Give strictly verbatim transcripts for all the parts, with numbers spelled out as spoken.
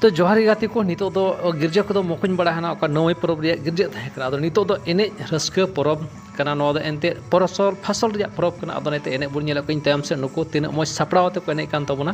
ᱛᱚ ᱡᱚᱦᱟᱨ ᱜᱮ ᱜᱟᱛᱮ ᱠᱚ, ᱱᱤᱛᱚᱜ ᱫᱚ ᱜᱤᱨᱡᱟᱹ ᱠᱚᱫᱚ ᱢᱚᱠᱚᱧ ᱵᱟᱲᱟ ᱦᱟᱱᱟ ᱚᱠᱟ ᱱᱟᱹᱣᱟᱹᱭ ᱯᱚᱨᱚᱵᱽ ᱨᱮᱭᱟᱜ ᱜᱤᱨᱡᱟᱹ ᱛᱟᱦᱮᱸ ᱠᱟᱱᱟ᱾ ᱟᱫᱚ ᱱᱤᱛᱚᱜ ᱫᱚ ᱮᱱᱮᱡ ᱨᱟᱹᱥᱠᱟᱹ ᱯᱚᱨᱚᱵᱽ ᱠᱟᱱᱟ, ᱱᱚᱣᱟ ᱫᱚ ᱮᱱᱛᱮᱫ ᱯᱚᱨᱚᱥᱚᱞ ᱯᱷᱟᱥᱚᱞ ᱨᱮᱭᱟᱜ ᱯᱚᱨᱚᱵᱽ ᱠᱟᱱᱟ᱾ ᱟᱫᱚ ᱱᱤᱛᱚᱜ ᱮᱱᱮᱡ ᱵᱚᱱ ᱧᱮᱞᱮᱫ ᱠᱚᱣᱟ ᱤᱧ ᱛᱟᱭᱚᱢ ᱥᱮᱫ ᱱᱩᱠᱩ ᱛᱤᱱᱟᱹᱜ ᱢᱚᱡᱽ ᱥᱟᱯᱲᱟᱣ ᱟᱛᱮ ᱠᱚ ᱮᱱᱮᱡ ᱠᱟᱱ ᱛᱟᱵᱚᱱᱟ᱾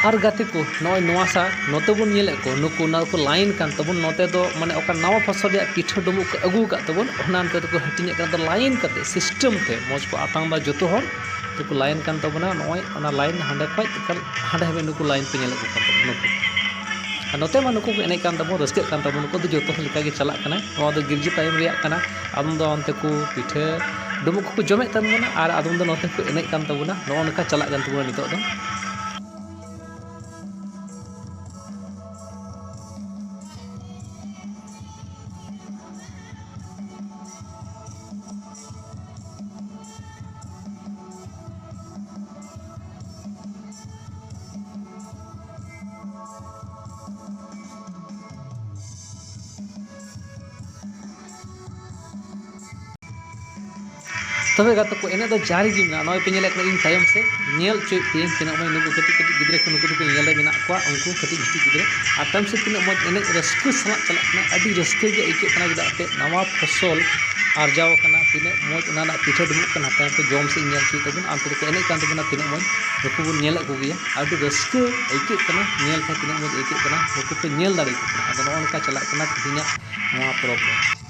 ᱟᱨ ᱜᱟᱛᱮ ᱠᱚ, ᱱᱚᱜᱼᱚᱭ ᱱᱚᱣᱟ ᱥᱟ ᱱᱚᱛᱮ ᱵᱚᱱ ᱧᱮᱞᱮᱫ ᱠᱚ, ᱱᱩᱠᱩ ᱱᱚᱣᱟ ᱠᱚ line ᱠᱟᱱ ᱛᱟᱵᱚᱱ᱾ ᱱᱚᱛᱮ ᱫᱚ ᱢᱟᱱᱮ ᱚᱠᱟ ᱱᱟᱣᱟ ᱯᱷᱚᱥᱚᱞ ᱨᱮᱭᱟᱜ ᱯᱤᱴᱷᱟᱹ ᱰᱩᱸᱵᱩᱜ ᱠᱚ ᱟᱹᱜᱩ ᱟᱠᱟᱫ ᱛᱟᱵᱚᱱ, ᱚᱱᱟ ᱱᱚᱛᱮ ᱫᱚᱠᱚ ᱦᱟᱹᱴᱤᱧᱮᱫ ᱠᱟᱱᱟ᱾ ᱟᱫᱚ line ᱠᱟᱛᱮ system ᱛᱮ ᱢᱚᱡᱽ ᱠᱚ ᱟᱛᱟᱝ ᱫᱟ ᱡᱚᱛᱚ ᱦᱚᱲ᱾ ᱛᱮᱠᱚ line ᱠᱟᱱ ᱛᱟᱵᱚᱱᱟ᱾ ᱱᱚᱜᱼᱚᱭ ᱚᱱᱟ line ᱦᱟᱸᱰᱮ ᱠᱷᱚᱡ ᱮᱠᱟᱞ ᱦᱟᱸᱰᱮ ᱦᱟᱹᱵᱤᱡ ᱱᱩᱠᱩ line ᱯᱮ ᱧᱮᱞᱮᱫ ᱠᱚ ᱠᱟᱱ ᱛᱟᱵᱚᱱᱟ, ᱱᱩᱠᱩ᱾ ᱟᱨ ᱱᱚᱛᱮ ᱢᱟ ᱱᱩᱠᱩ ᱠᱚ ᱮᱱᱮᱡ ᱠᱟᱱ ᱛᱟᱵᱚᱱ, ᱨᱟᱹᱥᱠᱟᱹᱜ ᱠᱟᱱ ᱛᱟᱵᱚᱱ, ᱱᱩᱠᱩ ᱫᱚ ᱡᱚᱛᱚ ᱦᱚᱲ ᱞᱮᱠᱟ ᱜᱮ ᱪᱟᱞᱟᱜ ᱠᱟᱱᱟ᱾ ᱱᱚᱣᱟ ᱫᱚ ᱜᱤᱨᱡᱟᱹ ᱛᱟᱭᱚᱢ ᱨᱮᱭᱟᱜ ᱠᱟᱱᱟ᱾ ᱟᱫᱚᱢ ᱫᱚ ᱚᱱᱛᱮ ᱠᱚ ᱯᱤᱴᱷᱟᱹ ᱰᱩᱸᱵᱩᱜ ᱠᱚᱠᱚ ᱡᱚᱢᱮᱫ ᱛᱟᱵᱚᱱᱟ ᱟᱨ ᱟᱫᱚᱢ ᱫᱚ ᱱᱚᱛᱮ ᱠᱚ ᱮᱱᱮᱡ ᱠᱟᱱ ᱛᱟᱵᱚᱱᱟ᱾ ᱱᱚᱜᱼᱚ ᱱᱚᱝᱠᱟ ᱪᱟᱞᱟᱜ ᱠᱟᱱ ᱛᱟᱵᱚᱱᱟ ᱱᱤᱛᱚᱜ ᱫᱚ᱾ ᱛᱚᱵᱮ ᱜᱟᱛᱮ ᱠᱚ, ᱮᱱᱮᱡ ᱫᱚ ᱡᱟᱹᱨᱤ ᱜᱮ ᱢᱮᱱᱟᱜᱼᱟ᱾ ᱱᱚᱜᱼᱚᱭ ᱯᱮ ᱧᱮᱞᱮᱫ ᱠᱟᱱᱟ ᱤᱧ ᱛᱟᱭᱚᱢ ᱥᱮᱫ, ᱧᱮᱞ ᱦᱚᱪᱚᱭᱮᱫ ᱯᱮᱭᱟᱹᱧ ᱛᱤᱱᱟᱹᱜ ᱢᱚᱡᱽ ᱱᱩᱠᱩ ᱠᱟᱹᱴᱤᱡ ᱠᱟᱹᱴᱤᱡ ᱜᱤᱫᱽᱨᱟᱹ ᱠᱚ, ᱱᱩᱠᱩ ᱫᱚᱠᱚ ᱧᱮᱞ ᱨᱮ ᱢᱮᱱᱟᱜ ᱠᱚᱣᱟ, ᱩᱱᱠᱩ ᱠᱟᱹᱴᱤᱡ ᱠᱟᱹᱴᱤᱡ ᱜᱤᱫᱽᱨᱟᱹ᱾ ᱟᱨ ᱛᱟᱭᱚᱢ ᱥᱮᱫ ᱛᱤᱱᱟᱹᱜ ᱢᱚᱡᱽ ᱮᱱᱮᱡ ᱨᱟᱹᱥᱠᱟᱹ ᱥᱟᱞᱟᱜ ᱪᱟᱞᱟᱜ ᱠᱟᱱᱟ, ᱟᱹᱰᱤ ᱨᱟᱹᱥᱠᱟᱹ ᱜᱮ ᱟᱹᱭᱠᱟᱹᱜ ᱠᱟᱱᱟ᱾ ᱪᱮᱫᱟᱜ ᱮᱱᱛᱮᱫ ᱱᱟᱣᱟ ᱯᱷᱚᱥᱚᱞ ᱟᱨᱡᱟᱣ ᱟᱠᱟᱱᱟ, ᱛᱤᱱᱟᱹᱜ ᱢᱚᱡᱽ ᱚᱱᱟ ᱨᱮᱱᱟᱜ ᱯᱤᱴᱷᱟᱹ ᱰᱩᱸᱵᱩᱜ ᱠᱟᱱᱟ᱾ ᱛᱟᱭᱚᱢ ᱛᱮ ᱡᱚᱢ ᱥᱮᱫ ᱧᱮᱞ ᱦᱚᱪᱚᱭᱮᱫ ᱛᱟᱵᱚᱱ, ᱟᱨ ᱚᱱᱛᱮ ᱫᱚᱠᱚ ᱮᱱᱮᱡ ᱠᱟᱱ ᱛᱟᱵᱚᱱᱟ, ᱛᱤᱱᱟᱹᱜ ᱢᱚᱡᱽ ᱱᱩᱠᱩ ᱵᱚᱱ ᱧᱮᱞᱮᱫ ᱠᱚᱜᱮᱭᱟ᱾ ᱟᱹᱰᱤ ᱨᱟᱹᱥᱠᱟᱹ ᱟᱹᱭᱠᱟᱹᱜ ᱠᱟᱱᱟ, ᱧᱮᱞ ᱠᱷᱟᱱ ᱛᱤᱱᱟᱹᱜ ᱢᱚᱡᱽ ᱟᱹᱭᱠᱟᱹᱜ ᱠᱟᱱᱟ, ᱱᱩᱠᱩ ᱯᱮ ᱧᱮᱞ ᱫᱟᱲᱮᱭᱟᱠᱚ ᱠᱟᱱᱟ᱾ ᱟᱫᱚ ᱱᱚᱜᱼᱚ ᱱᱚᱝᱠᱟ ᱪᱟᱞᱟᱜ ᱠᱟᱱᱟ ᱛᱮᱦᱮᱧᱟᱜ ᱱᱚᱣᱟ ᱯᱚᱨᱚᱵᱽ ᱫᱚ᱾